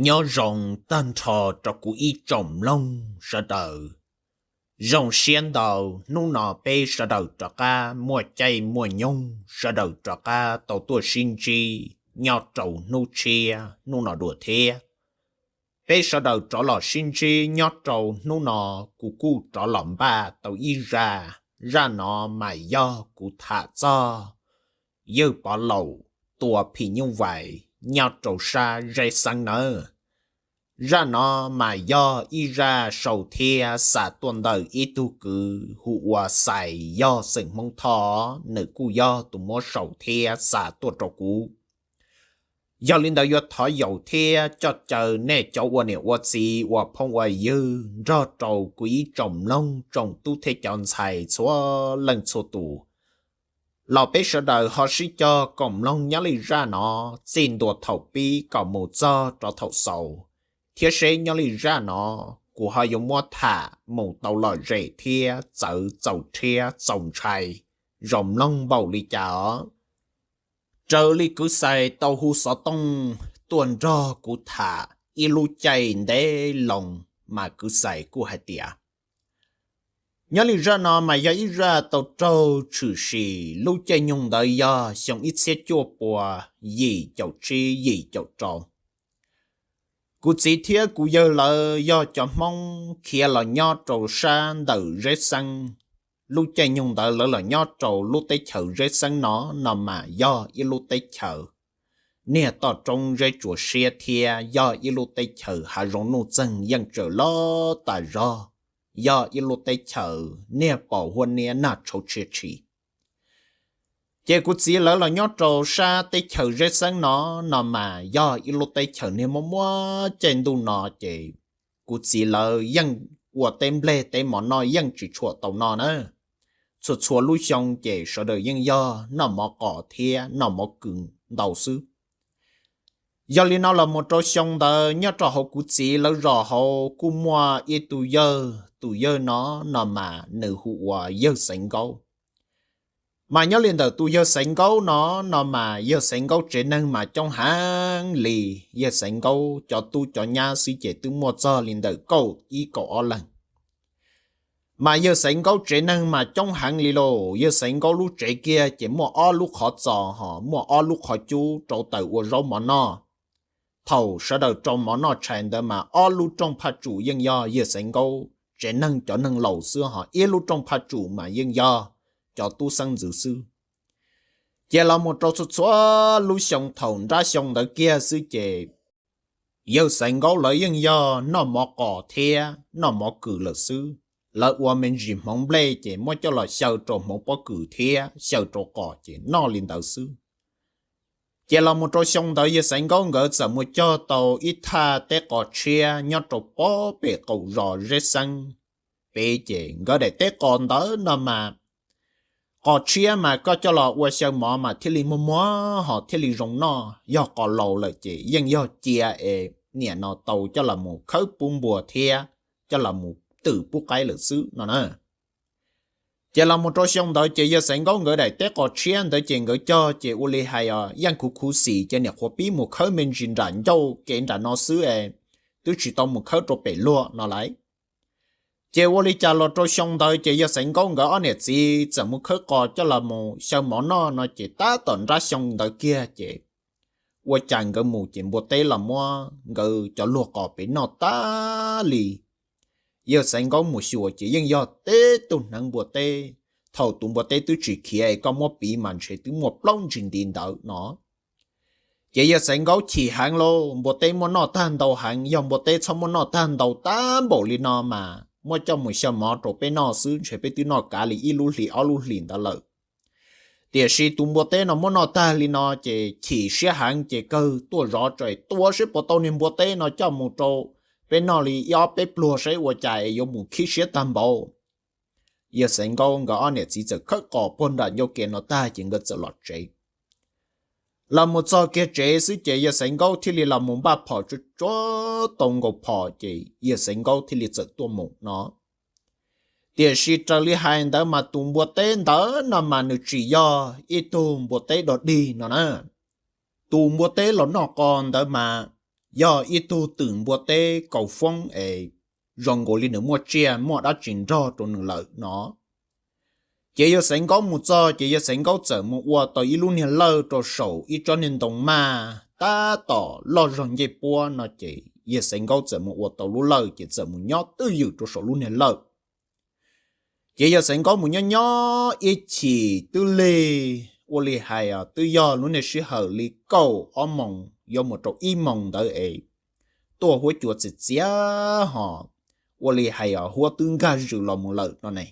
Nyob zoo tag nrho rau kuv ib tsoom mloog sawv daws. Zoo siab ntau, hnub no peb sawv daws rov qab muaj caij muaj nyoog sawv daws rov qab tau tuaj sib ntsib nyob rau hnub tshiab hnub no dua thiab. Peb sawv daws rov los sib ntsib nyob rau hnub no, kuv kuj rov los npaj tau ib zaj. Zaj no mas yog kuv tham txog yawg Pov Laum tua phim nyuj vais nyob rau sab Zeb Xeeb nawb. Zaj no mas yog ib zaj sau thiab xa tuaj ntawm ib tug kwv hu ua Xais, yog xeem Hmoob Thoj, nws kuj yog tus muab sau thiab xa tuaj rau kuv. Yog li ntawd yuav thov yaum thiab coj caw nej cov ua niam ua txiv ua phooj ua ywg nrog rau kuv ib tsoom mloog tsoom tub thiab cov ntxhais txhua leej txhua tus los peb sawv daws ho sib cog koom mloog nyob li zaj no txij ntua thaum pib kom mus txog rau thaum xaus, thiab seb nyob li zaj no kuv ho yuav muab tham mus tau lom zem thiab txawv txaus rhiab txaus ntshai zoo mloog npaum li cas os. Raws li kwv Xais tau hu xov tooj tuaj nrog kuv tham ib lub caij ntev loo, mas kwv Xais kuj hais tias nyob li zaj no mas yog ib zaj tau raug tshwm sim lub caij nyoog ntawd yog xyoo ib txhiab cuaj pua yim caum tsib yim caum rau. Kuv txiv thiab kuv yawg lawv yog cov Hmoob khiav los nyob rau sab ntawm Zeb Xeeb. Lub caij nyoog ntawd lawv los nyob rau lub teb chaws Zeb Xeeb no, no mas yog ib lub teb chaws niag toj roob zeb tsuas siab thiab yog ib lub teb chaws hav zoov nuj txeeg yeej tsaws loj tas zog, yog ib lub teb chaws niag pos huab niab nag tshauv tshia tshis. Ces kuv txiv lawv los nyob rau sab teb chaws Zeb Xeeb no, no mas yog ib lub teb chaws niag muaj muaj caij ntuj no ces kuv txiv lawv yeej ua teb nplej teb mov noj yeej tsis tshuam tau noj na. Txhua txhua lub xyoo ces sawv daws yeej yog noj mov qos thiab noj mov kws ntau xwb. Yog li no los mus rau xyoo ntawd nyob rau hauv kuv txiv lawv zos hauv kuj muaj ib tug yawg, tus yawg no, no mas nws hu ua yawg Xaiv Nkaub. Mas nyob li ntawm tus yawg Xaiv Nkaub no, no mas yawg Xaiv Nkaub tsev neeg mas coob heev li. Yawg Xaiv Nkaub cov tub cov nyab xwb ces twb muaj txog li ntawm kaum ib kaum ob leeg. Mas yawg Xaiv Nkaub tsev neeg mas coob heev li lauj. Yawg Xaiv Nkaub lub tsev kiag ces muaj ob lub qhov txos ho muaj ob lub qhov cub rau taws ua zaub mov noj. Thaum sawv daws rau mov noj tshais ntawd mas ob lub rooj phaj tsum yeej yog yawg Xaiv Nkaub tsev neeg cov neeg laus xwb, ho ib lub rooj phaj tsum mas yeej yog cov tub xeeb ntxwv xwb. Ces los mus rau txhua txhua lub xyoo thaum nrab xyoo ntawd kiag xwb ces yawg Xaiv Nkaub lawv yeej yog noj mov qos thiab noj mov kws lawm xwb. Lawv ua me ntsis hmoov nplej ces muab coj los xyaw rau hmoov pob kws thiab xyaw rau qos ces noj li ntawd xwb. Ces los mus rau xyoo ntawd yawg Xaiv Nkaub nkawd txawm mus cog tau ib thaj teb qos tshiab nyob rau pob pem qaum zos Zeb Xeeb pem, ces nkawd daim teb qos ntawd no mas qos tshiab mas koj coj los ua xyaw mov mas thiaj li muag muag ho thiaj li zoo noj. Yog qos laus lawm ces yeej yog cia es niam no tau coj los mus khawb pub npua thiab coj los mus twm pub qaib lawm xwb no na. Ces los mus rau xyoo ntawd ces yawg Xaiv Nkaub nkawd daim teb qos tshiab ntawd ces nkawd cog ces ua li hais os yeej khuv khuv xim ces niam qhuav pib mus khawb me ntsis nram ncauj kev nram no xwb es twb tsis tau mus khawb rau pem luag no lauj. Ces ua li cas los rau xyoo ntawd ces yawg Xaiv Nkaub nkawd ob niam txiv txawm mus khawb qos coj los mus xyaw mov noj no ces tab tom nrab xyoo ntawd kiag ces ua cas nkawd mus ces npua teb los muab nkawd cov luag qos pem noj tag li. Yawg Xaiv Nkaub mus xyuas ces yeej yog teb tug hneev npua teb. Thaum tus npua teb twb tsis khiav es koj muab piv mas ntshe twb muaj plaub ntsis nti ntawd no. Ces yawg Xaiv Nkaub chim heev lauj, npua teb muaj noj tag ntau heev, yog npua teb txhob muaj noj tag ntau tag npaum li no mas muab coj mus xyaw mov rau peb noj xwb ntshe peb twb noj kav li ib lub hlis ob lub hlis ntawd lawm. Tiam sis tus npua teb no muab noj tag li no ces chim siab heev ces kawg tuaj zov tso tua seb puas tau niag npua teb no coj mus rau peb noj li ib ob peb pluag saib ua cas es yuav mus khib siab tag npaum. Yawg Xaiv Nkaub nkawd ob niam txiv txawm khawb qos puag nram ncauj ke no tag ces nkawd txawm los tsev. Los mus txog kiag tsev xwb ces yawg Xaiv Nkaub thiaj li los mus npaj phom tsuag tsuag tau nkaus phom ces yawg Xaiv Nkaub thiaj li txawm tuaj mus no. Tiam sis raws li hais ntawd mas tus npua teb ntawd no mas nws tsis yog ib tug npua teb dog dig no na. Tus npua teb los noj qos ntawd mas yog ib tug twm npua teb kaus foob es zoo nkaus li nws muaj tsiaj muaj dab tsi nrog rau nws lawm no. Ces yawg Xaiv Nkaub mus txog ces yawg Xaiv Nkaub txawm mus ua tau ib lub niag lawj rau saum ib tsob niag ntoo maj tab tom loj zog ncej puab no ces yawg Xaiv Nkaub txawm mus ua tau lub lawj ces txawm mus nyob twj ywm rau saum lub niag lawj. Ces yawg Xaiv Nkaub mus nyob nyob ib chim twb lig, ua li hais twb yog lub niag sij hawm li kaum ob moos yuav mus rau ib moos ntawd es tuaj huab cua txias txias ho, ua li hais huab twb nkag zws los mus lawm no ne.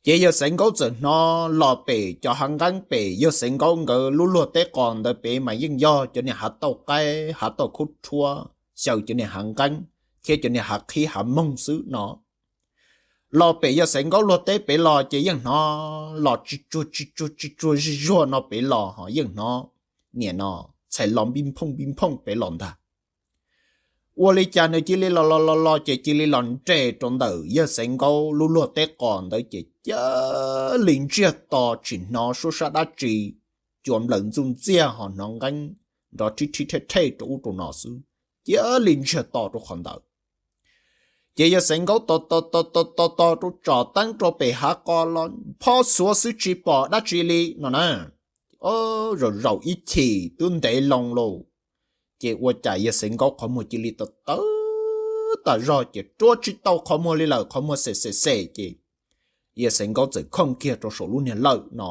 Ces yawg Xaiv Nkaub txawm hnov los pem cov hav nqeeb pem yawg Xaiv Nkaub nkawd lub luag teb qos ntawd pem mas yeej yog cov niag hav tauj qaib hav tauj khub rhuab xyaw cov niag hav nqeeb thiab cov niag hav qhib hav moog xwb no. Los pem yawg Xaiv Nkaub luag teb pem los ces yeej hnov los tsis tsuag tsis tsuag tsis tsuag zig zuag no pem los ho yeej hnov niam no txhais los npij nphooj npij nphooj pem los ntag. Ua li cas nws cia li los los los los ces cia li los nres rau ntawm yawg Xaiv Nkaub lub luag teb qos ntawd ces cia li ntsiag to tsis hnov suab sab dab tsi, cua nplawm ntxuj ntxiaj ho hnov nqeeb nrov rhib rhib rhej rhej rau ub rau no xwb, cia li ntsiag to rau qhov ntawd. Ces yawg Xaiv Nkaub tos tos tos tos tos rau tsom teeb rau pem hav qos los phob xuav xwb tsis pom dab tsi li no na. Zaum zaum ib chim twb ntev loo lauj, ces ua cas yawg Xaiv Nkaub qhov muag cia li tawv tawv tas zog ces ruab tsis tau qhov muag li lawm, qhov muag xem xem xem ces yawg Xaiv Nkaub txawm khooj kiag rau saum lub niag lawj no.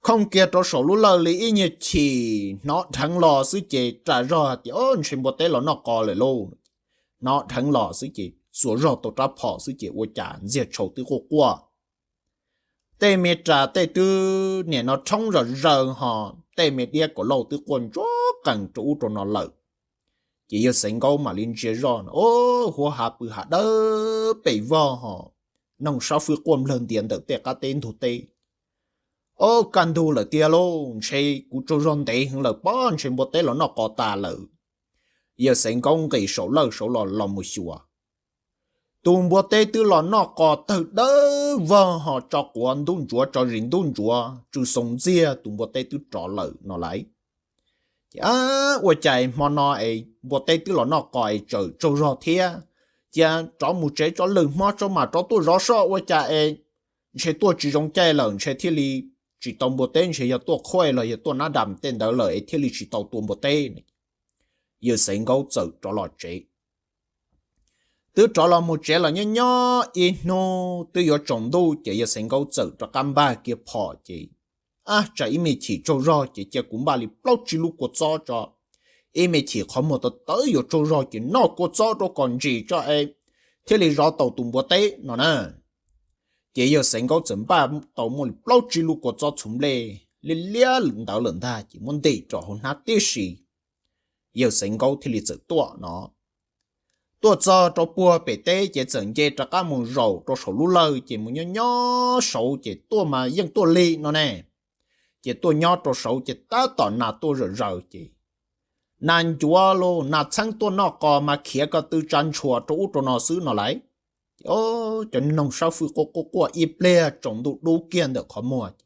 Khooj kiag rau saum lub lawj li ib nyuag chim hnov dheev los xwb ces ras zog hais tias, o, ntshe npua teb los noj qos lawm lauj. Hnov dheev los xwb ces xuas zog tau rab phom xwb ces ua cas ntxiag tshau twb quaj quaj. Tej me ras tej twb niam no rhoob zom zaws ho tej me diab kaum lauj twb quaj ntsuab qees rau ub rau no lawm. Ces yawg Xaiv Nkaub mam li ntsia zoj no, o, huab hav pw hav dawb pes vog ho noog sab fwj quaj nplawg ntias ntawm tej qab teb ntug teb. O, kaj ntug lawm tiag lauj, ntshe kuv tsaug zog ntev heev lawm pob, ntshe npua teb los noj qos tas lawm. Yawg Xaiv Nkaub nqis saum lawj saud los los mus xyuas, tus npua teb twb los noj qos tawg dawb vog ho tso quav ntub ntsuav tso zis ntub ntsuav tsw xoo ntxiag, tus npua teb twb rov lawm no lauj. Ces ua cas hmo no es npua teb twb los noj qos es tseem tsaug zog thiab, cia rov mus tsev tso, lwm hmo tso mam rov tuaj zov soj, ua cas es ntshe tuaj tsis zoo caij lawm, ntshe thiaj li tsis tau npua teb, ntshe yog tuaj qhuaij los yog tuaj nab dam tej ntawd lawm es thiaj li tsis tau tua npua teb. Yawg Xaiv Nkaub txawm rov los tsev. Twb rov los mus tsev los nyob nyob ib hnub twb yuav tsaus ntuj ces yawg Xaiv Nkaub txawm rov qab npaj kiag phom ces, a, tsam ib me chim tsaug zog ces cia kuv npaj li plaub tsib lub kua txob tso, ib me chim qhov muag tawv tawv yuav tsaug zog ces noj kua txob rau kom ntsim tso es thiaj li zov tau tus npua teb no na. Ces yawg Xaiv Nkaub txawm npaj tau muaj li plaub tsib lub kua txob txhuv nplej liab liab ntawd lawm ntag ces muab ntim rau hauv hnab tib si, yawg Xaiv Nkaub thiaj li txawm tuaj no. Tuaj txog rau puag pem teb ces txawm nce rov qab mus zaum rau saum lub lawj ces mus nyob nyob saud ces tuaj mas yeej tuaj lig no ne. Ces tuaj nyob rau saud ces tab tom nas tuaj zom zaws ces nas ncuav los nas txheeb tuaj noj qos mas khiav ko tw tsa ntshua rau ub rau no xwb no lauj. Ces cov noog sab fwj quaj quaj quaj ib pliag tsaus ntuj dub kiag ntawm qhov muag ces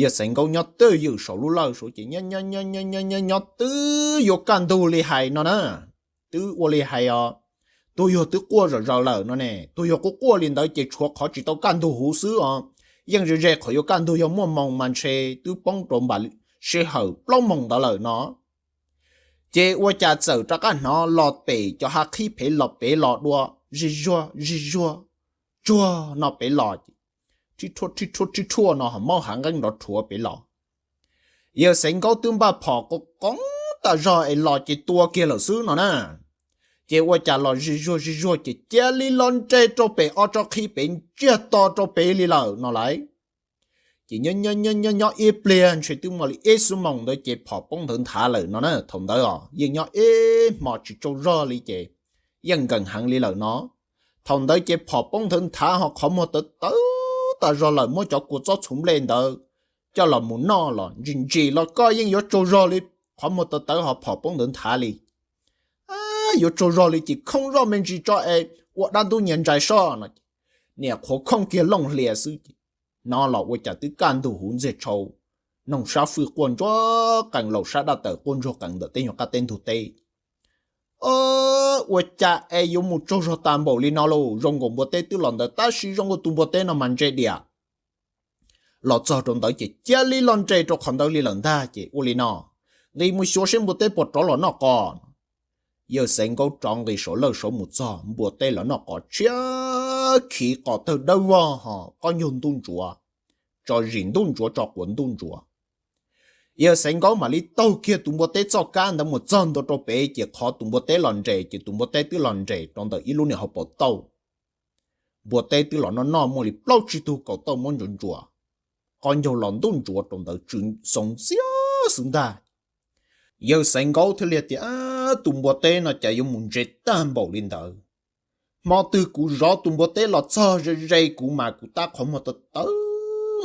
yawg Xaiv Nkaub nyob twj ywm saum lub lawj saud ces nyob nyob twb yuav kaj ntug li hais no na. Twb ua li hais os, tus yawg twb quaj zom zaws lawm no ne, tus yawg quaj quaj li ntawd ces tshuav qhov tsis tau kaj ntug huv xwb os. Yeej ze ze qhov yuav kaj ntug, yog muaj moos mas ntshe twb poob rau npam sij hawm plaub moos ntawd lawm no. Ces ua cas txawm rov qab hnov los pem cov hav qhib phev los pem los dua, zig zuag zig zuag tsuag no pem los ces rhib rhuaj rhib rhuaj rhib rhuaj no ho maub hav nqeeb nrov rhuav pem los. Yawg Xaiv Nkaub twb npaj phom qo qoov tas zog es los ces tua kiag lawm xwb no na. Ces ua cas los zig zuag zig zuag ces cia li los nres rau pem ob tsob qhib pem ntsiag to rau pem li lawm no lauj. Ces nyob nyob ib pliag ntshe twb muaj li ib xuab moos ntawd ces phom poob nthawv nthav lawm no na. Thaum ntawd os yeej nyob ib hmo tsis tsaug zog li ces yeej nkees heev li lawm no. Thaum ntawd ces phom poob nthawv nthav ho qhov muag tawv tawv tas zog lawm, muab cov kua txob txhuv nplej ntawd coj los mus noj los ntsis ntsis los koj yeej yuav tsaug zog li, qhov muag tawv tawv ho phom poob ntawv nthav li. Yuav tsaug zog li ces khooj zoj me ntsis tso es ua dab ntub nyias ntsais soj no. Niam qhuav khooj kiag looj hlias xwb ces hnov los ua cas twb kaj ntug huv ntxiag tshau, noog sab fwj quaj ntsuag qees, laus sab daj tawm quaj ntsuag qees ntawm tej nyuag qab teb ntug teb. Ua cas es yuav mus tsaug zog tas npaum li no lauj? Zoo nkaus npua teb twb los ntawd tab sis zoo nkaus tus npua teb no mas ntse diam. Los txog rau ntawd ces cia li los nres rau qhov ntawd li lawm ntag. Ces ua li no, nqis mus xyuas seb npua teb puas rov los noj qos. Yawg Xaiv Nkaub rov nqis saum lawj saud mus txog, npua teb los noj qos tshiab khiv, qos tawg dawb vog ho, qos ncaug ntuj ntsuav, tso zis ntuj ntsuav tso quav ntuj ntsuav. Yawg Xaiv Nkaub mam li taug kiag tus npua teb txoj kab ntawd mus txog ntua rau pem, ces qhov tus npua teb los nres ces tus npua teb twb los nres rau ntawm ib lub niag hauv paus tauj. Npua teb twb los noj noj muaj li plaub tsib tug kaus tauj muab ntsuas ntsuas, qos ncaug los ntuj ntsuav rau ntawd tsw xoov ntxiab xwb ntag. Yawg Xaiv Nkaub thiaj li tias, Tus npua teb no cas yuav mus ntse tag npaum li ntawd? Hmo twg kuv zov tus npua teb los txog ze ze kuv mas kuv tab qhov muag tawv tawv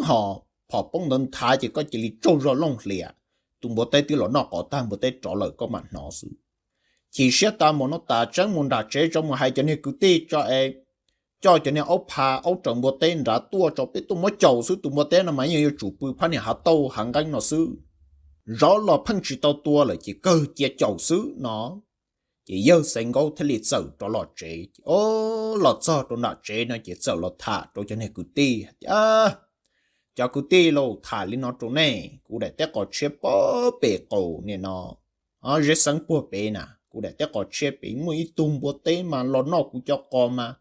ho, phom poob ntawd nthav ces koj cia li tsaug zog looj hlias. Tus npua teb twb los noj qos tag npua teb rov lawm koj mam hnov xwb. Chim siab tas mus no tas tseeb mus nram tsev tso mus hais cov niag kwv tij tso es coj cov niag aub pha aub raws npua teb nrad tuaj tso peb tuaj muab caum xwb, tus npua teb no mas yeej yuav tsum pw phab niag hav tauj hav nqeeb no xwb. Zov los pheej tsis tau tua lawm ces kawg cia caum xwb no. Ces yawg Xaiv Nkaub thiaj li txawm rov los tsev. Ces o, los txog rau nram tsev no ces txawm los tham rau cov niag kwv tij tias, Cov kwv tij lauj, tham li no rau nej, kuv daim teb qos tshiab pem qaum niam no, zeb xeeb puag pem na, kuv daim teb qos tshiab pem muaj ib tug npua teb mas los noj kuv cov qos mas,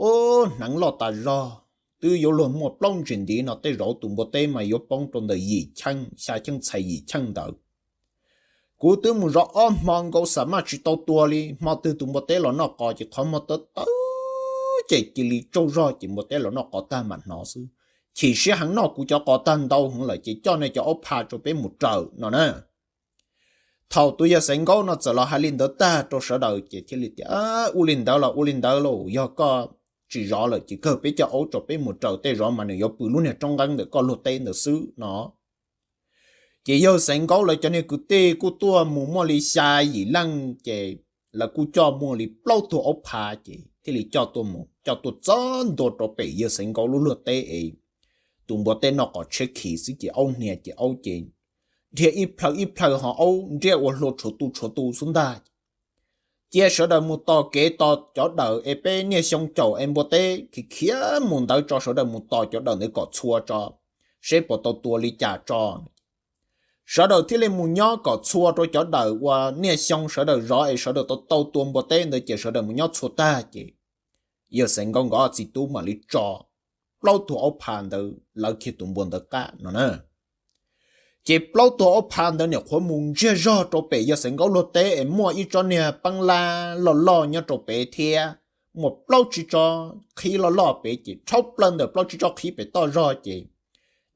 o, hneev loj tas zog, twb yuav luag muaj plaub ntsis ntiv no tej zaum tus npua teb mas yuav poob rau ntawm yim cheej xya cheej txhais yim cheej ntawd. Kuv twb mus zov ob hmo nkaus xam maj tsis tau tua li, hmo twg tus npua teb los noj qos ces qhov muag tawv tawv ces cia li tsaug zog ces npua teb los noj qos tag mam hnov xwb. Chim siab heev, noj kuv cov qos tag ntau heev lawm ces coj nej cov aub pha rau peb mus raws no na. Thaum tus yawg Xaiv Nkaub no txawm los hais li ntawd tag rau sawv daws ces thiaj li tias, Ua li ntawd los ua li ntawd lauj, yog koj tsis zov lawm ces kawg peb coj aub rau peb mus raws, tej zaum mas nws yuav pw lub niag roob nqeeb ntawm koj luag teb ntawd xwb no. Ces yawg Xaiv Nkaub lawv cov niag kwv tij kuj tuaj mus muaj li xya yim leej ces lawv kuj coj muaj li plaub tug aub pha ces thiaj li coj tuaj mus coj tuaj txog ntua rau pem yawg Xaiv Nkaub lub luag teb es tus npua teb noj qos tshiab khiv xwb ces aub hnia ces aub ces dhia ib plhaw ib plhaw ho aub nriab ua hlua tshuav tu tshuav tu xwb ntag. Cia sawv daws mus tos kev tos cov daws es peb niaj xyoo caum es npua teb khiav khiav mus ntawd tso, sawv daws mus tos cov daws ntawd kom txhua tso, seb puas tau tua li cas tso. Sawv daws thiaj li mus nyob kom txhua rau cov daws uas niaj xyoo sawv daws zov es sawv daws tau tau tua npua teb ntawd ces sawv daws mus nyob txhua tag ces yawg Xaiv Nkaub nkawd ob txiv tub mam li tso plaub tug aub pha ntawd lawv kiag tus npua ntawd qab no na. Ces plaub tug aub pha ntawd nyuam qhuav mus ntsiag zog rau pem yawg Xaiv Nkaub luag teb es muaj ib tsob niag peeb lab loj loj nyob rau pem thiab muaj plaub tsib tsob qhib loj loj pem ces rhaub plaws ntawm plaub tsib tsob qhib pem toj zog ces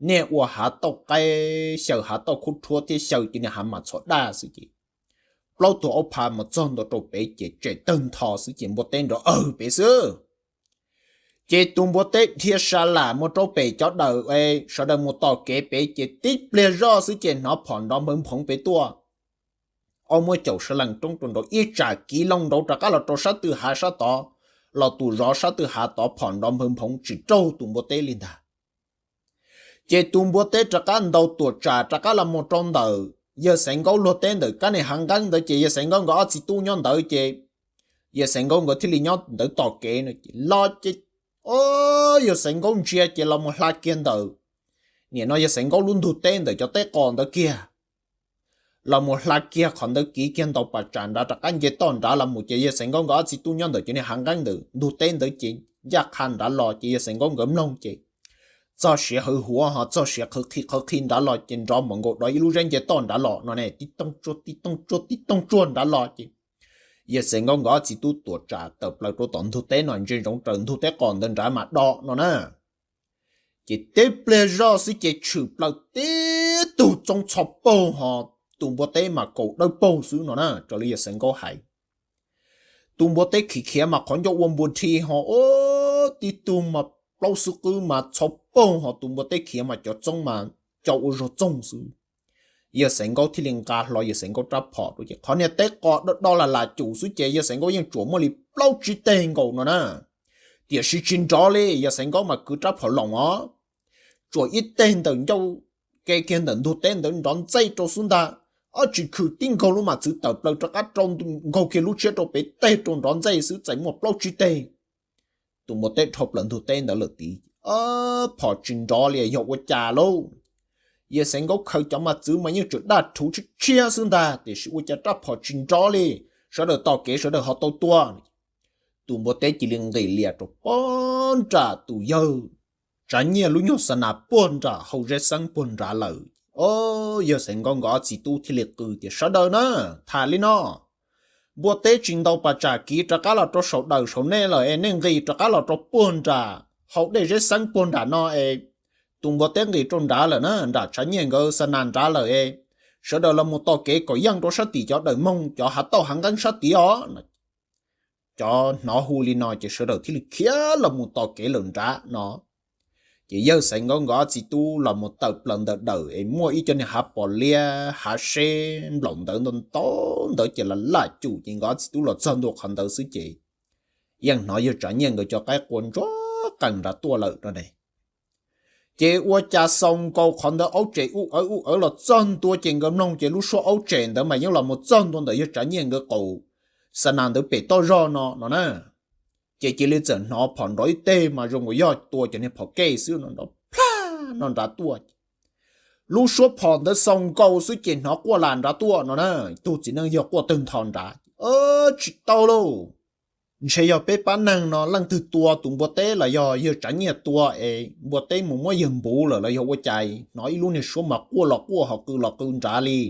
niag ua hav tauj qaib xyaw hav tauj khub rhuab thiab xyaw cia niag hav mas txhua daj xwb ces plaub tug aub pha mus txog ntua rau pem ces tsem tawg ntho xwb ces npua teb nrov awg pem xwb. Ces tus npua teb dhia sa lam mus rau pem cov daws, sawv daws mus tos kev pem ces tib pliag zoj xwb ces hnov phom nrov nphawv nphoov pem tuaj. Aub muab caum sawv lees roob rau nraud ib tsam kiv loo nraud rov qab los rau sab twg hav sab tod, los tus zov sab twg hav tod phom nrov nphawv nphoov tsis raug tus npua teb li ntag. Ces tus npua teb rov qab ntaus tuam tsam rov qab los mus rau ntawm yawg Xaiv Nkaub luag teb ntawm kab niag hav nqeeb ntawd ces yawg Xaiv Nkaub nkawd ob txiv tub nyob ntawd ces yawg Xaiv Nkaub nkawd thiaj li nyob ntawd tos kev no ces los ces, o, yawg Xaiv Nkaub ntsia ces los mus hla kiag ntawm, nim no yawg Xaiv Nkaub lub ntug teb ntawm cov teb qos ntawd kiag. Los mus hla kiag qhov ntawd kiv kiag ntau pas tsam nrad rov qab nce toj nrad los mus ces yawg Xaiv Nkaub nkawd ob txiv tub nyob ntawm cov niag hav nqeeb ntawm ntug teb ntawd ces ncaj qha nrad los ces yawg Xaiv Nkaub nkawd mloog ces txog siav hawv huav ho txog siav qhawv qhi qhawv qhi nrad los ces nrov npaum nkaus dov ib lub zeb nce toj nrad los no ne, tib tooj tsuaj tib tooj tsuaj tib tooj tsuaj nrad los ces yawg Xaiv Nkaub nkawd ob txiv tub tuam tsam tawm plaws rau tom ntug teb no ntsia ntsoov raws ntug teb qos ntawd nrad mas do no na. Ces tib pliag zoj xwb ces tshwm plaws tib tug txoov txho paug ho tus npua teb mas kaum dawb paug xwb no na, raws li yawg Xaiv Nkaub hais. Tus npua teb khiav khiav mas qhov ncauj ua npua dhi ho, o, tib tug mas plaub xub qwb mas txho paug ho tus npua teb khiav mas cov txoob mas co ua zog txoog xwb. Yawg Xaiv Nkaub thiaj li nqa hlo yawg Xaiv Nkaub rab phom rau ces qhov niag teb qos do do lam lam cum xwb ces yawg Xaiv Nkaub yeej tsuam muaj li plaub tsib teg nkaus no na. Tiam sis tsis nrov li, yawg Xaiv Nkaub mas kwv rab phom loos os, tsuam ib teg ntawm ncauj ke kiag ntawm ntug teb ntawd nrov ntxaij rau xwb ntag. Ob tsis khwm tib nkaug lub mam txwv tawm plaws rov qab rau nkaug kiag lub tshiab rau pem teg rau nrov ntxaij xwb txais muaj plaub tsib teg. Tus npua teb dhau plaws ntug teb ntawd lawm tid, phom tsis nrov li yog ua cas lauj? Yawg Xaiv Nkaub khaws cov mas txwv mas yeej tseem daj rhuv tshiab tshiab xwb ntag tiam sis ua cas rab phom tsis nrov li, sawv daws tos kev sawv daws ho tau tua. Tus npua teb cia li nqis lias rau puag nram tus yawg Tsav Nyiaj lub nyuag xa nas puag nram hauv zeb xeeb puag nrad lawm. Yawg Xaiv Nkaub nkawd ob txiv tub thiaj li qw tias, sawv daws na, tham li no, npua teb tsis ntaus pas tsam kiv rov qab los rau saum daws saum nej lawm es nej nqis rov qab los rau puag nram hauv dej zeb xeeb puag nram no es tus npua teb nqis rau nrad lawm na, nram Tsav Nyiaj nkawd xa nas nrad lawm es sawv daws los mus tos kev kom yeej rau sab tim cov dawm moog cov hav tauj hav nqeeb sab tid os. Cov hnov hu li no ces sawv daws thiaj li khiav los mus tos kev lawm nrad no. Ces yawg Xaiv Nkaub nkawd ob txiv tub los mus tawm plaws ntawm dawm es muaj ib cov niag hav pos liab hav seb nplaum ntawd ntau ntau ntawd ces los laj cum ces nkawd ob txiv tub los txog ntua qhov ntawd xwb ces yeej hnov yawg Tsav Nyiaj nkawd cov qaib qua ntsuag qees nrad tuaj lawm no ne. Ces ua cas xaus nkaus qhov ntawd aub tsem ub awv ub awv los txog ntua ces nkawd mloog ces lub suab aub tsem ntawd mas yeej los mus txog ntua ntawm yawg Tsav Nyiaj nkawd qaum xa nas ntawd pem toj zog no no na. Ces cia li txawm hnov phom nrov ib teg mas zoo nkaus yog tua cov niag phom kej xwb no nrov plaj no nrad tuaj. Lub suab phom ntawd xaus nkaus xwb ces hnov quaj las nrad tuaj no na. Tug txiv neej yog quaj tawg ntho nrad, tsis tau lauj, ntshe yog peb pab neeg no leej twg tua tus npua teb los yog yawg Tsav Nyiaj tua es npua teb mus muab yawg npuv lawm los yog ua cas hnov ib lub niag suab mas quaj los quaj ho qw los qw nrad li.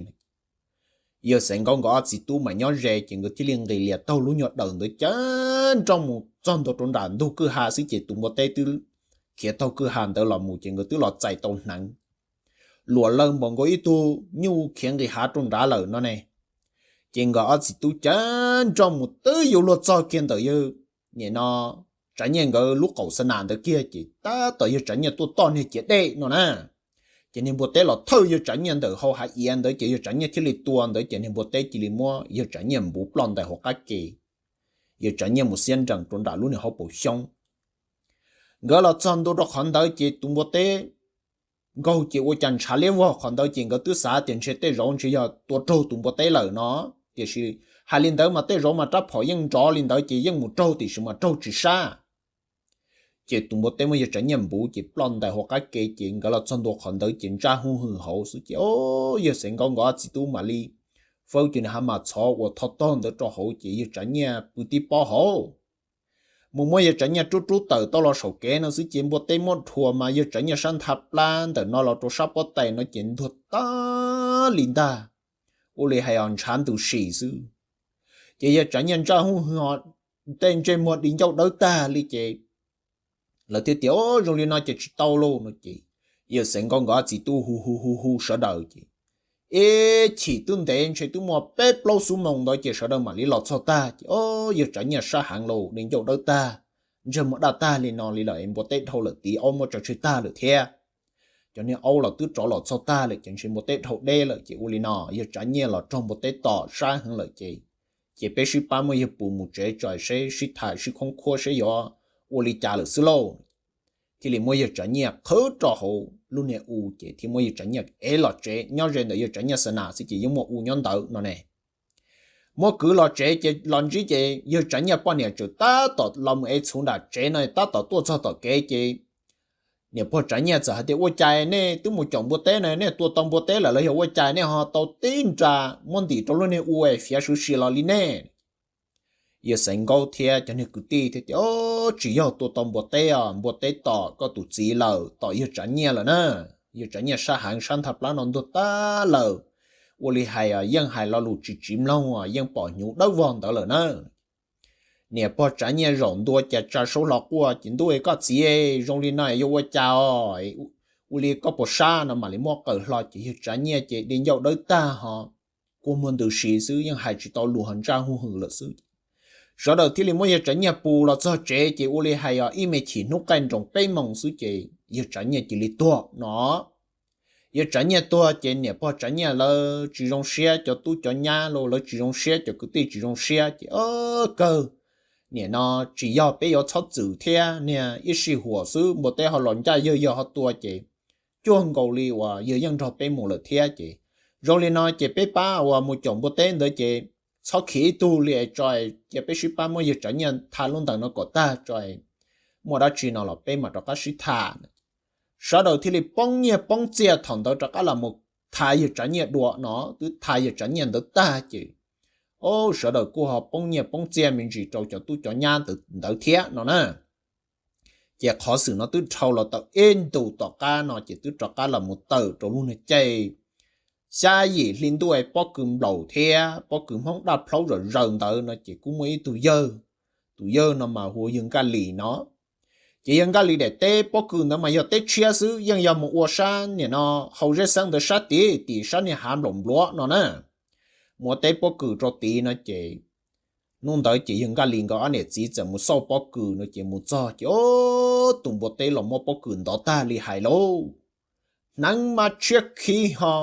Yawg Xaiv Nkaub nkawd ob txiv tub mas nyob ze ces nkawd thiaj li nqis lias taug lub nyuag dawm ntawd cav nroj mus txog ntua rau nram ntug kwj ha xwb ces tus npua teb twb khiav taug kwj ha ntawd los mus ces nkawd twb los txais tau hneev. Luam lawv npaum nkaus ib tug nyuj khiav nqis hav rau nrad lawm no ne. Ces nkawd ob txiv tub cav nroj mus twb yuav luag txog kiag ntawm yawg, nim no, Tsav Nyiaj nkawd lub qaum xa nas ntawd kiag ces tab tom yawg Tsav Nyiaj tuaj toj niag ciav dej no na. Ces niag npua teb los thawj yawg Tsav Nyiaj ntawm hau hav iav ntawd ces yawg Tsav Nyiaj thiaj li tua ntawd ces niag npua teb cia li muab yawg Tsav Nyiaj npuv ploj ntais hauv qab ke. Yawg Tsav Nyiaj mus xiab nrees rau nram lub niag hauv paus xyoob. Nkawd los txog ntua rau qhov ntawd ces tus npua teb nkaug ces ua cas ntshav liab vog qhov ntawd ces nkawd twb xav tias ntshe tej zaum ntshe yog tua raug tus npua teb lawm no. Tiam sis hais li ntawd mas tej zaum mas rab phom yeej nrov li ntawd ces yeej mus raug tiam sis mas raug tsis sab. Ces tus npua teb muab yawg Tsav Nyiaj npuv ces ploj ntais hauv qab ke ces nkawd los txog ntua qhov ntawd ces ntsaj huj hwm hauv xwb ces o, yawg Xaiv Nkaub nkawd ob txiv tub mam li fawb cov niag hav mas txhov uas tho tog ntawd rau hauv ces yawg Tsav Nyiaj pw tib pob hauv. Mus muab yawg Tsav Nyiaj rub rub tawm tau los saum kev no xwb ces npua teb muab rhuav mas yawg Tsav Nyiaj sab ntha plab ntawm no los rau sab pob tais no ces ntuag tag li ntag. Ua li hais os ntshav ntws sim xwb. Ces yawg Tsav Nyiaj ntsaj huj hwm, tej ntsej muag di ncauj dawb tag li ces lawv thiaj tias o, zoo li no ces tsis tau lauj no ces yawg Xaiv Nkaub nkawd ob txiv tub hu hu hu hu sawv daws ces ib chim twb ntev ntshe twb muaj peb plaub xuab moos ntawd ces sawv daws mam li los txog tag ces o, yawg Tsav Nyiaj sab heev lauj, di ncauj dawb tag, ntsej muag daj tag li no li lawm es npua teb dhau lawm tid, aub muab tso tseg tag lawm thiab. Cov niag aub los twb rov los txog tag lawm ces ntshe npua teb dhau deb lawm ces ua li no yawg Tsav Nyiaj los raug npua teb tom sab heev lawm ces, ces peb sib pab muab yawg pus mus tsev tso seb sib tham sib khoob khuab seb yuav ua li cas lawm xwb lauj. Thiaj li muab yawg Tsav Nyiaj qhwv rau hauv lub niag u ces thiaj muab yawg Tsav Nyiaj ev los tsev, nyob ze ntawm yawg Tsav Nyiaj xa nas xwb ces yeej muaj u nyob ntawd no ne. Muab kwv los tsev ces los ntsib ces yawg Tsav Nyiaj poj niam tseem tab tom los mus ev txhuv nram tsev no tab tom tuaj txog tom kev ces niam pog Tsav Nyiaj txawm hais tias ua cas nej twb mus caum npua teb na, nej tua tau npua teb lawm los yog ua cas nej ho tau tib nra muab ntim rau lub niag u es fiav suv si los li nej? Yawg Xaiv Nkaub thiab cov niag kwv tij thiaj tias tsis yog tua tau npua teb os, npua teb tom koj tus txiv lawm, tom yawg Tsav Nyiaj lawm na. Yawg Tsav Nyiaj sab heev sab ntha plab no ntuag tag lawm. Ua li hais yeej hais lo lus tsis tsiv mloog, yeej pom hnyuv dawb vog ntawd lawm na. Niam pog Tsav Nyiaj zaum ntua cas tsa saub hlo quaj ces ntuj koj txiv, zoo li no yuav ua cas os? Ua li koj puas sab no mam li muab qaws hlo ces yawg Tsav Nyiaj ces di ncauj dawb tag ho kua muag ntws si xwb, yeej hais tsis tau lus ho ntsaj huj hwm lawm xwb. Sawv daws thiaj li muab yawg Tsav Nyiaj pus los txog tsev ces ua li hais os ib me chim hnub qaij nroos peb moos xwb ces yawg Tsav Nyiaj cia li tuag no. Yawg Tsav Nyiaj tuag ces niam pog Tsav Nyiaj lawv tsis zoo siab, cov tub cov nyab los lawv tsis zoo siab, cov kwv tij tsis zoo siab ces o, kawg, nim no tsis yog peb yuav txhob txwm thiab, niag ib sij huam xwb npua teb ho los ncaj yawg yog ho tua ces cuag nkaus li uas yawg yeej nrog peb mus lawm thiab. Ces zoo li no ces peb pab uas mus caum npua teb ntawd ces txhob khiav ib tug li tso, cia peb sib pab muab yawg Tsav Nyiaj tha lub ntawd no kom tag tso, muaj dab tsi no los peb mam rov qab sib tham. Sawv daws thiaj li poob nyiaj poob txiaj thaum ntawd rov qab los mus tha yawg Tsav Nyiaj dua no. Twb tha yawg Tsav Nyiaj ntawd tag ces, o, sawv daws kuj ho poob nyiaj poob txiaj me ntsis rau cov tub cov nyab ntawd thiab no na. Ces qhov xwm no twb dhau los tau ib ntus tom qab no ces twb rov qab los mus tawm rau lub niag caij xya yim hli ntuj es pob kws nplaum thiab pob kws Hmoob daj plhaub zom zaws ntawd no ces kuj muaj ib tug yawg. Tus yawg no mas hu ua yawg Nkaj Lis no. Ces yawg Nkaj Lis daim teb pob kws ntawd mas yog teb tshiab xwb, yeej yog mus ua sab nim no hau zeb xeeb ntawd sab tid, tim sab niag hav nplaum npluav no na. Mus ua teb pob kws rau tid no ces hnub ntawd ces yawg Nkaj Lis nkawd ob niam txiv txawm mus xauj pob kws no ces mus txog ces, o, tus npua teb los muab pob kws ntov tag li hais lauj. Hneev mas tshiab khiv ho,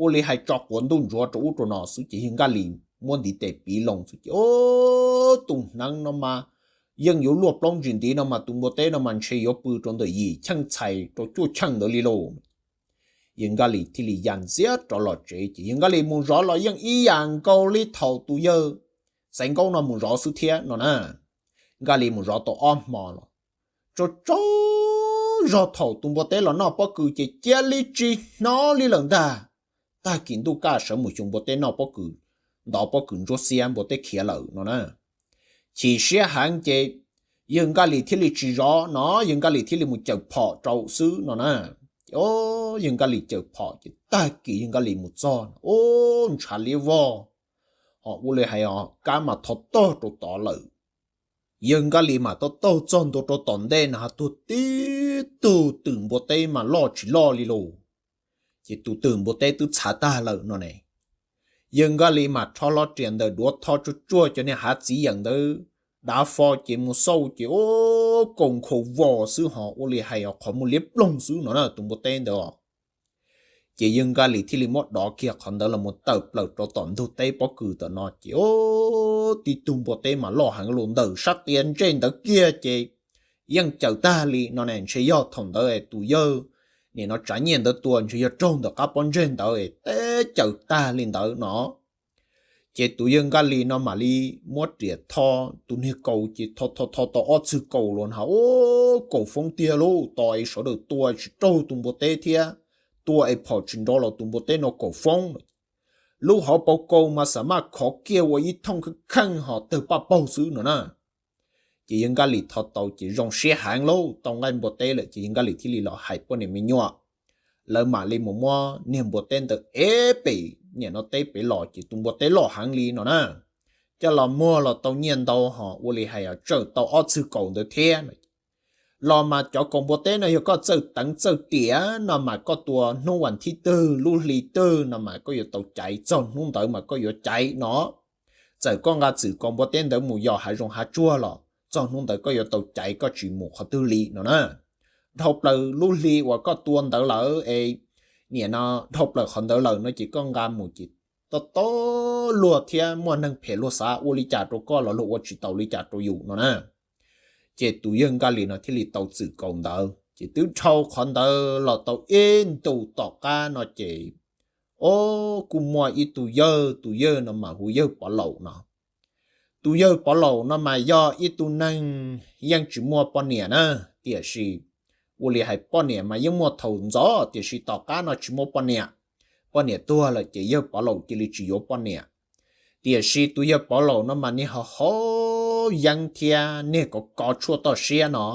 ua li hais tso quav ntuj ntsuav rau ub rau no xwb ces yawg Nkaj Lis muab ntiv tes piv loo xwb ces, o, tus hneev no mas yeej yuav luaj plaub ntsis ntiv no mas tus npua teb no mas ntshe yuav pw rau ntawm yim cheej txhais rau cuaj cheej ntawd li lauj. Yawg Nkaj Lis thiaj li ya ntxiab rov los tsev ces yawg Nkaj Lis mus zov los yeej ib yam nkaus li thaum tus yawg Xaiv Nkaub no mus zov xwb thiab no na. Nkaj Lis mus zov tau ob hmo los, tsaug tsaug zog thaum tus npua teb los noj pob kws ces cia li tsis hnov li lawm ntag. Tag kis ntuj kaj sawv mus xyuas npua teb noj pob kws, ntov pob kws ntsuab xiab npua teb khiav lawm no na. Chim siab heev ces yawg Nkaj Lis thiaj li tsis zov no, yawg Nkaj Lis thiaj li mus cawm phom rau xwb no na. Ces, o, yawg Nkaj Lis cawm phom ces tag kis yawg Nkaj Lis mus txog, o, ntshav liab vog, ho ua li hais os kab mas thov taug rau tod lawm. Yawg Nkaj Lis mam taug taug txog ntua rau tom ntej no ho tuag tib tug, twm npua teb mas loj tsis loj li lauj. Ces tus twm npua teb twb txhav tag lawm no ne. Yawg Nkaj Lis mam rho hlo riam ntawm duav tho tsuag tsuag cov niag hav txiv yeem ntawd dav fo ces mus xauj ces, o, kaus nkhaus vos xwb ho ua li hais os qhov muag liab ploog xwb no na tus npua teb ntawd. Ces yawg Nkaj Lis thiaj li muab dov kiag qhov ntawd los mus tawm plaws rau tom ntug teb pob kws tom no ces, o, tib tug npua teb mas loj heev los ntawm sab qias ntsej ntawd kiag ces yeej cawm tag li no ne. Ntshe yog thaum ntawd tus yawg nim no Tsav Nyiaj ntawd tua ntshe yog raug ntawm qab pob ntseg ntawd teb cawm tag li ntawd no. Ces tus yawg Nkaj Lis no mam li muab riam tho tus niag kaus ces tho tho tho tau ob txwg kaus los na, o, kaus foob tiag lauj, tos es sawv daws tua tsis raug tus npua teb thiab, tua es phom tsis nrov los tus npua teb no kaus foob. Lub hauv paus kaus mas xam maj khov kiag ua ib thooj kheej kheej ho tawg paj paug xwb no na. Ces yawg Nkaj Lis tho tau ces zoo siab heev lauj, tau nqaij npua teb lawm ces yawg Nkaj Lis thiaj li los hais poj niam me nyuam. Lawv mam li mus muab niag npua teb ntawd ev pem nim no teb pem los ces tus npua teb loj heev li no na. Coj los muag los tau nyiaj ntau ho ua li hais os tsawm tau ob txwg kaus ntawd thiab. Los mas cov kaus npua teb no yog koj txawj teev txawj tiam no mas koj tua hnub vas thib twg lub hli twg no mas koj yuav tau caiv, txog hnub ntawd mas koj yuav caiv no. Txawm koj nqa txwm kaus npua teb ntawd mus yos hav zoov hav tsuag los txog hnub ntawd koj yuav tau caiv, koj tsis mus qhov twg li no na. Dhau plaws lub hli uas koj tua ntawd lawm es nim no dhau plaws qhov ntawd lawm no ces koj nqa mus ces tob tob luag thiab muaj neeg phem luag xav ua li cas rau koj los luag ua tsis taus li cas rau yus no na. Ces tus yawg Nkaj Lis no thiaj li tau txwm kaus ntawd ces twb dhau qhov ntawd los tau ib ntus tom qab no ces, o, kuj muaj ib tug yawg, tus yawg no mas hu yawg Pov Laum no. Tus yawg Pov Laum no mas yog ib tug neeg yeej tsis muaj poj niam na, tiam sis ua li hais poj niam mas yeej muaj thaum ntxov tiam sis tom qab no tsis muaj poj niam. Poj niam tuag lawm ces yawg Pov Laum cia li tsis yuav poj niam. Tiam sis tus yawg Pov Laum no mas niag ho haus yeeb thiab niag kov kov tshuaj toj siab no.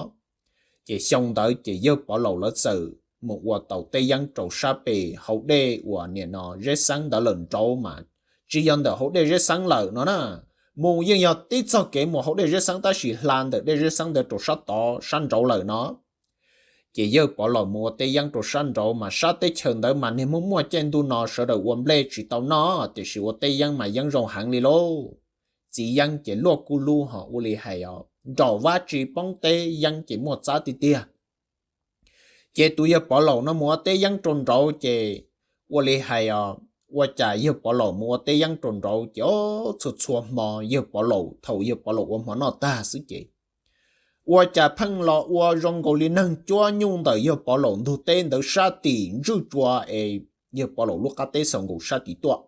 Ces xyoo ntawd ces yawg Pov Laum lawv txawm mus ua tau teb yeeb rau sab pem hauv dej uas nim no Zeb Xeeb ntawd lawm nraud mas, tsis yog ntawm hauv dej Zeb Xeeb lawm no na. Mus yeej yog tib txog kev mus hauv dej Zeb Xeeb tab sis hla ntawm dej Zeb Xeeb ntawd rau sab tod sab nraud lawm no. Ces yawg Pov Laum mus ua teb yeeb rau sab nraud mas sab teb chaws ntawd mas niag muaj muaj caij ntuj no sawv daws ua nplej tsis tau noj tiam sis ua teb yeeb mas yeeb zoo heev li lauj. Txiv yeeb ces luaj kuj lub ho ua li hais os nrom vab tsi poob teb yeeb ces muaj txab tiag tiag. Ces tus yawg Pov Laum no mus ua teb yeeb rau nraud ces ua li hais os, ua cas yawg Pov Laum mus ua teb yeeb rau nraud ces o, txhua txhua hmo yawg Pov Laum thaum yawg Pov Laum ua hmo noj tag xwb ces Ua cas pheej los ua zoo nkaus li neeg cuab nyuj ntawm yawg Pov Laum ntug teb ntawd sab tim ntswj tsua es yawg Pov Laum lub qab teb xaus nkaus sab tim tuaj.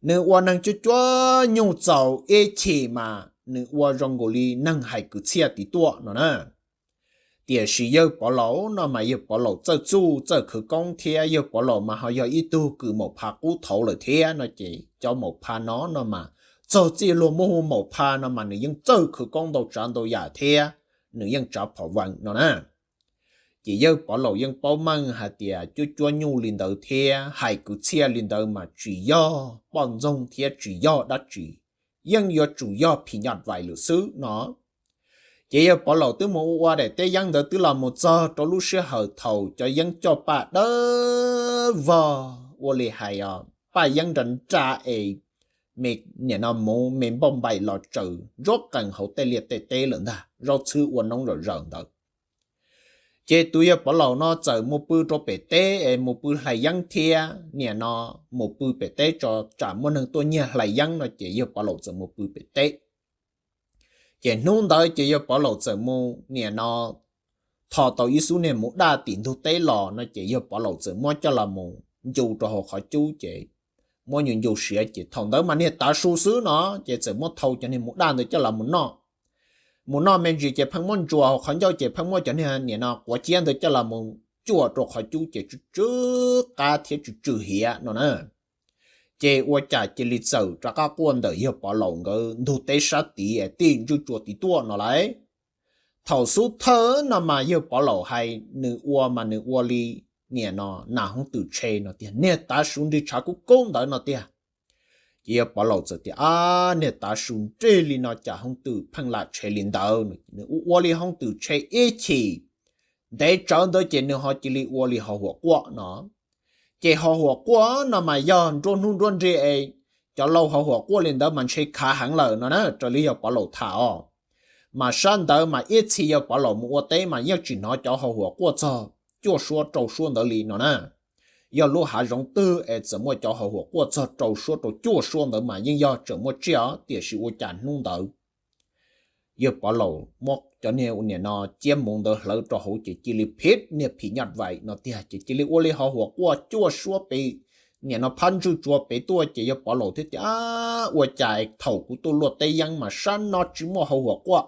Nws ua neeg cuab cuab nyuj txaus ib chim mas nws ua zoo nkaus li neeg hais kwv txhiaj tim tuaj no na. Tiam sis yawg Pov Laum no mas yawg Pov Laum txawj txuj txawj khawv koob thiab yawg Pov Laum mas ho yog ib tug kws maum pha qub thaud lawm thiab no ces cov maum pha no no mas txog txij luag muab hu maum pha no mas nws yeej txawj khawv koob ntau tsav ntau yam thiab nws yeej tsav phom vees no na. Ces yawg Pov Laum yeej paub meej hais tias cuab cuab nyuj li ntawd thiab hais kwv txhiaj li ntawd mas tsis yog poj ntxoog thiab tsis yog dab tsi, yeej yuav tsum yog phim nyuj vais lawm xwb no. Ces yawg Pov Laum twb mus ua ua daim teb yeeb ntawd twb los mus txog rau lub sij hawm thaum cov yeeb coj paj dawb vog ua li hais os paj yeeb nra nra es me niam no muv me npauj npaim los tsaws ntsuab qees hauv tej liaj tej teb lawm ntag, zaub txhwb ua noob zom zaws ntawd. Ces tus yawg Pov Laum no txawm mus pw rau pem teb es mus pw hlais yeeb thiab niam no mus pw pem teb tso tsam muaj neeg tuaj nyiag hlais yeeb no ces yawg Pov Laum txawm mus pw pem teb. Ces hnub ntawd ces yawg Pov Laum txawm mus niam no tho tau ib xub niag muv daj tim ntug teb los no ces yawg Pov Laum txawm muab coj los mus ncu rau hauv qhov cub ces muab ncu ncu siav ces thaum ntawd mas niag tav su xwb no ces txawm muab thau cov niag muv daj ntawd coj los mus noj. Mus noj me ntsis ces pheej muab ntsuas hauv qhov ncauj ces pheej muab cov niag niam no quav ciab ntawd coj los mus cuam rau qhov cub ces tsw tsw qab thiab tsw tsw hiav no na. Ces ua cas cia li txawm rov qab quaj ntawm yawg Pov Laum nkawd ntug teb sab tid es tij ntswj tsua tid tuaj no lauj. Thaum xub thawj no mas yawg Pov Laum hais nws ua mas nws ua li niam no nas hoob twm tshe no tiag, niag tav su nrig tshav kub kub ntawd no tiag. Ces yawg Pov Laum txawm tias, Ab, niag tav su nrig li no cas hoob twm pheej lam tshe li ntawd? Nws ua ua li hoob twm tshe ib chim ntev tsawv ntawd ces nws ho cia li ua li ho huam quaj no. Ces ho huam quaj no mas yog nruab hnub nruab nrig es cov laus ho huam quaj li ntawd mas ntshe khav heev lawm no na, raws li yawg Pov Laum tham os. Mas sab ntawd mas ib txhis yawg Pov Laum mus ua teb mas yeej tsis hnov cov ho huam quaj txog cuaj suab rau suab ntawd li no na. Yog lub hav zoov twg es txawm muaj cov ho huam quaj txog rau suab rau cuaj suab ntawd mas yeej yog tseem muaj tsiaj os, tiam sis ua cas hnub ntawd yawg Pov Laum muab cov niag ua niam no ciab muv ntawd hlawv rau hauv ces cia li phiv niag phim nyuj vais no tiag ces cia li ua li ho huam quaj cuaj suab pem, niam no phab ntswj tsua pem tuaj ces yawg Pov Laum thiaj tias, Ab, ua cas thaum kuv tuaj luaj teb yeeb mas sab no tsis muaj ho huam quaj,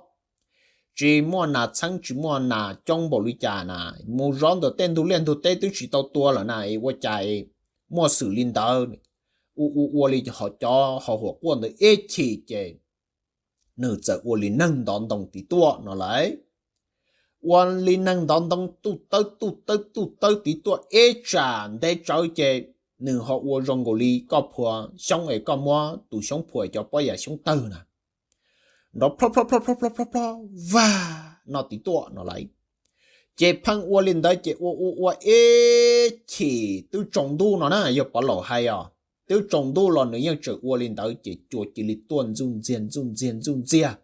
tsis muaj nas txheeb tsis muaj nas coob npaum li cas na, mus zov ntawm tej ntug liaj ntug teb twb tsis tau tua lawm na, ua cas muaj xwm li ntawd? Ua ua ua li ho cov ho huam quaj ntawd ib chim ces nws txawm ua li neeg ntov ntoo tid tuaj no lauj. Ua li neeg ntov ntoo tuj tawb tuj tawb tuj tawb tid tuaj ib tsam ntev tsawv ces nws ho ua zoo nkaus li koj phua xyoob es koj muab tus xyoob phua cov pob yam xyoob tawg na, nrov plhob plhob plhob plhob plhob plhob plhob vag no tid tuaj no lauj. Ces pheej ua li ntawd ces ua ua ua ib chim twb tsaus ntuj no na, yawg Pov Laum hais os, twb tsaus ntuj los nws yeej tseem ua li ntawd ces cua cia li tuaj ntxuj ntxiag ntxuj ntxiag ntxuj ntxiag.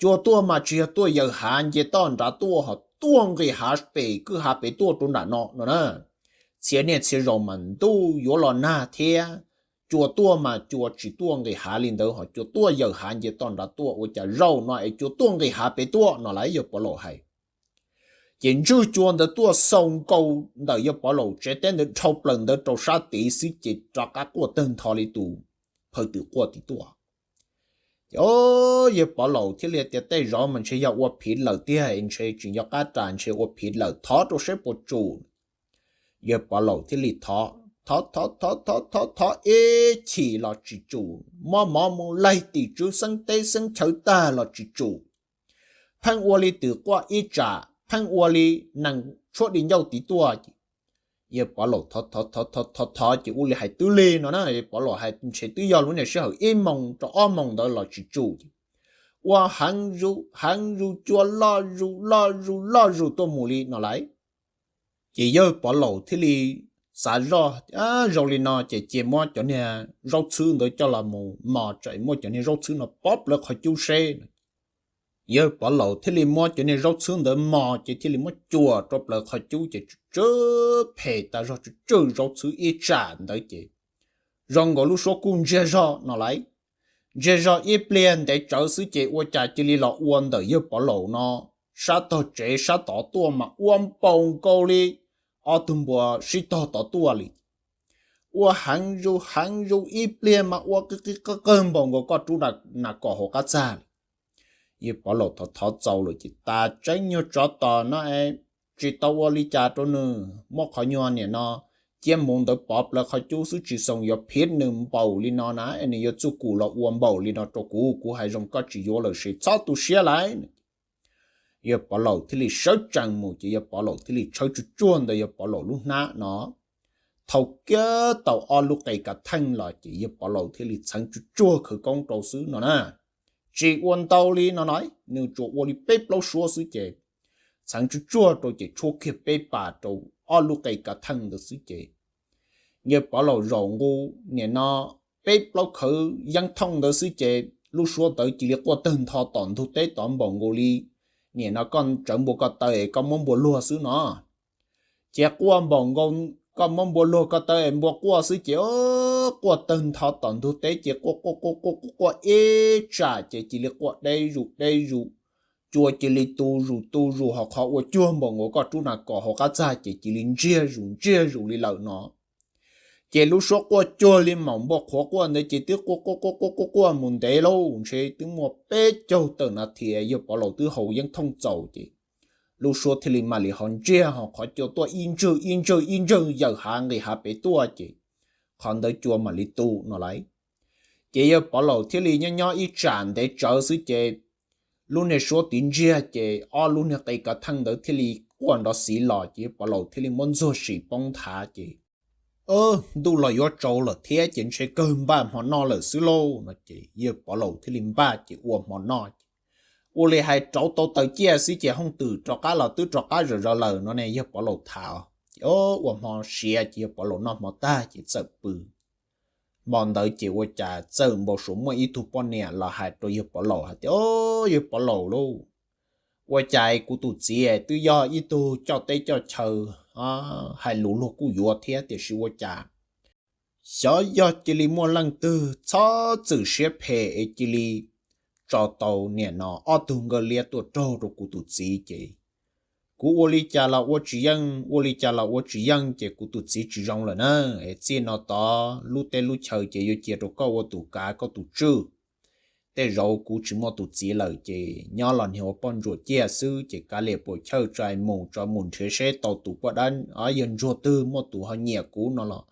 Cua tuaj mas tsis yog tuaj yawm hav nce toj nrad tuaj ho tuaj nqis hav pem kwj hav pem tuaj rau nram no no na. Txhia niaj txhia zaus mas ntuj yuav los nag thiab, cua tuaj mas cua tsis tuaj nqis hav li ntawd ho cua tuaj yawm hav nce toj nrad tuaj, ua cas zaum no es cua tuaj nqis hav pem tuaj no lauj, yawg Pov Laum hais. Ces ntswj cua ntawd tuaj xaus nkaus ntawm yawg Pov Laum tsev teb ntawd dhau plaws ntawd rau sab tid xwb ces rov qab quaj tawg ntho li tus phaw twm quaj tid tuaj. Ces yawg Pov Laum thiaj li tias, Tej zaum mas ntshe yog ua phiv lawm tiag, ntshe tsis nco qab ras, ntshe ua phiv lawm, thov rau saib puas tsum. Yawg Pov Laum thiaj li thov thov thov thov thov thov thov ib chim los tsis tsum, muab mov mus laig tim tswv xeeb teb xeeb chaw tag los tsis tsum. Pheej ua li twm quaj ib tsam, pheej ua li nees tshuab di ncauj tid tuaj. Yawg Pov Laum thov thov thov thov thov ces ua li hais twb lig no na, Pov Laum hais ntshe twb yog lub niag sij hawm ib moos rau ob moos ntawd los tsis tsum. Ua heev zus heev zus, cua loj zus loj zus loj zus tuaj mus li no lauj. Ces yawg Pov Laum thiaj li xav zoj, Zoo li no ces cia muab cov niag zaub txhwb ntawd coj los mus mos, tsam muab cov niag zaub txhwb no pov plawv qhov cub seb. Yawg Pov Laum thiaj li muab cov niag zaub txhwb ntawd mos ces thiaj li muab cuam rau plawv qhov cub ces tsw tsw phem tas zog, tsw tsw zaub txhwb ib tsam ntawd ces zoo nkaus lub suab kuj ntsiag zog no lauj. Ntsiag zog ib pliag ntev tsawv xwb ces ua cas cia li los ua ntawm yawg Pov Laum no sab tog tsev sab tod tuaj mas ua npaum nkaus li ob tug npua sib tog tod tuaj li. Ua heev zus heev zus ib pliag mas ua qig qig qawg qawg npaum nkaus koj rub nas kom hauv qab txag li. Yawg Pov Laum thov thov txaus lawm ces tas tseeb nyuag tsov tom no es tsis tau ua li cas rau nws, muab qhov nyuag niam no ciab muv ntawd pov plaws qhov cub xwb tsis xoo yuav phiv nws npaum li no na es nws yuav txuj kum los ua npaum li no rau kuv, kuv hais zoo koj tsis yuav lawm ces txhob tu siab lawm. Yawg Pov Laum thiaj li sawv tsees mus ces yawg Pov Laum thiaj li tshawb tsuj tsuag ntawm yawg Pov Laum lub hnab no thau kiag tau ob lub qe kav theej los ces yawg Pov Laum thiaj li txheev tsuj tsuag khawv koob rau xwb no na. Tsis ua ntau li no no, nws tsuas ua li peb plaub suab xwb ces txheev tsuj tsuag rau ces tshuab kiag peb pas rau ob lub qe kav theej ntawd xwb ces yawg Pov Laum zaum nqus niam no peb plaub khawv yeeb thooj ntawd xwb ces lub suab ntawd cia li quaj tawg ntho tom ntug teb tod npaum nkaus li niam no koj tsawv npua ko taw es koj muab npua luag xwb no. Ces quaj npaum nkaus koj muab npua luag ko taw es npua quaj xwb ces quaj tawg ntho tom ntug teb ces quaj quaj quaj quaj quaj ib tsam ces cia li quaj deb zus deb zus, cua cia li tu zus tu zus ho qhov ua cuag npaum nkaus koj rub nas kom hauv qab txag ces cia li ntsiag zus ntsiag zus li lawm no. Ces lub suab quaj cuag li maum npua qhuav quaj ntawd ces twb quaj quaj quaj quaj quaj quaj mus ntev lauj, ntshe twb muaj peb caug tawm nas this yawg Pov Laum twb haus yeeb thooj txaus ces lub suab thiaj li mam li ho ntsiag ho qhov cua tuaj ib ntswg ib ntswg ib ntswg yawm hav nqis hav pem tuaj ces qhov ntawd cua mam li tu no lauj. Ces yawg Pov Laum thiaj li nyob nyob ib tsam ntev tsawv xwb ces lub niag suab tiv ntsiag ces ob lub niag qe kav theej ntawd thiaj li quaj nrov xiv los ces yawg Pov Laum thiaj li muab ntxuag sim poob nthav ces ntuj los yuav tsaus lawm thiab ces ntshe kawg npaj hmo noj lawm xwb lauj no ces yawg Pov Laum thiaj li npaj ces ua hmo noj ces ua li hais rauv tau taws ciaj xwb ces hooj twm rov qab los twb rov qab zom zaws lawm no ne yawg Pov Laum tham ces ua hmo siav ces yawg Pov Laum noj hmo tag ces txawm pw. Hmo ntawd ces ua cas txawm npau suav muaj ib tug poj niam los hais rau yawg Pov Laum hais tias, Au, yawg Pov Laum lauj, ua cas kuv tus txiv twb yog ib tug coj teb coj chaw, hais lus luag kuj yuav thiab tiam sis ua cas xyov yog cia li muaj leej twg txhob txwm siab phem es cia li tso tau niam no ob tug nkawj liab tuaj raug rau kuv tus txiv ces kuv ua li cas los ua tsis yeej, ua li cas los ua tsis yeej ces kuv tus txiv tsis zoo lawm na. Es txij no tod lub teb lub chaw ces yuav cia rau koj ua tus kav koj tus tswj. Tej zaum kuv tsis muaj tus txiv lawm ces nyob los niag ua poj ntsuam ciaj xwb ces kav liam puam chawj tso mus, tso mus nrhiav seb tau tus poj dab yawg ntsuag twg muaj tus ho nyiam kuv no los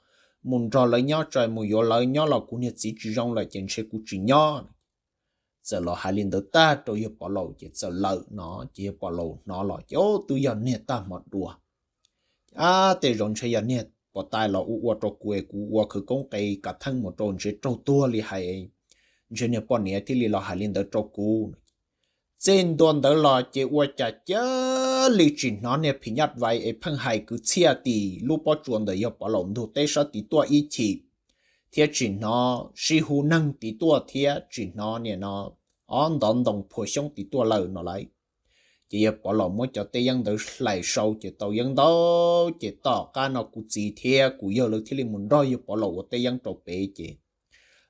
mus nrog lawv nyob, tso mus yuav lawv nyob los kuv niag txiv tsis zoo lawm ces ntshe kuv tsis nyob. Txawm los hais li ntawd tag rau yawg Pov Laum ces txawm lawm no ces yawg Pov Laum hnov los ces twb yog niag tag hmo dua. Ab, tej zaum ntshe yog niag pov tais los ua ua rau kuv es kuv ua khawv koob qe kav theej mus rau ntshe raug tuag li hais, ntshe niag poj niam thiaj li los hais li ntawd rau kuv. Txij ntua ntawd los ces ua cas cia li tsis hnov niag phim nyaj vais es pheej hais kwv txhiaj tim lub pob tsuas ntawm yawg Pov Laum ntug teb sab tid tuaj ib chim, thiab tsis hnov sib hu neeg tid tuaj thiab tsis hnov niam no ob ntov ntoo phua xyoob tid tuaj lawm no lauj. Ces yawg Pov Laum muab cov teb yeeb ntawd hlais sau ces tau yeeb ntau, ces tom qab no kuv txiv thiab kuv yawg lawv thiaj li mus nrog yawg Pov Laum ua teb yeeb rau pem ces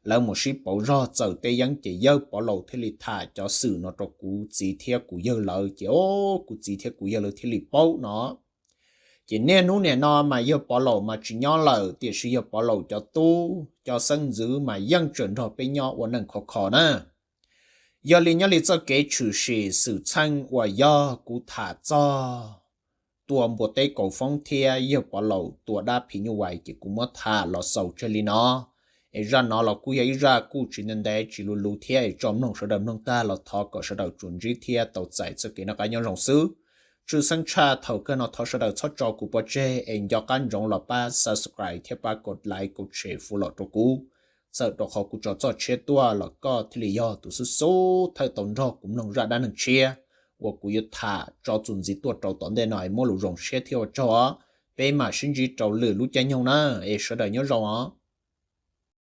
lawv mus sib pauv zog txawm teb yeeb ces yawg Pov Laum thiaj li tham cov xwm no rau kuv txiv thiab kuv yawg lawv ces o, kuv txiv thiab kuv yawg lawv thiaj li paub no. Ces niaj hnub niam no mas yawg Pov Laum mas tsis nyob lawm tiam sis yawg Pov Laum cov tub cov xeeb ntxwv mas yeej tseem nrog peb nyob ua neej khov kho na. Yog li nyob li txoj kev tshwm sim xwm txheej uas yog kuv tham txog tua npua teb kaus foob thiab yawg Pov Laum tua dab phim nyuj vais ces kuv muab tham los xaus tseg li no. Es zaj no los kuj yog ib zaj kuj tsis ntev ntev tsis luv luv thiab es tso mloog sawv daws mloog tag los thov kom sawv daws tsuas ntsib thiab tau txais txoj kev noj qab nyob zoo xwb. Tshwj xeeb tshaj thaum kawg no thov sawv daws txhob tso kuv pov tseg es nco qab ntsoov los pab subscribe thiab pab kom like kom share fo los rau kuv. Txawm rau qhov kuv tso txoj tshiab tuaj los koj thiaj li yog tus xub xub thawj tau nrog kuv mloog zaj dab neeg tshiab uas kuv yuav tham tso txuas ntxiv tuaj rau tom ntej no es muab lus zoo siab thiab ua tsaug os. Peb mam sib ntsib rau lwm lub caij nyoog na, es sawv daws nyob zoo os.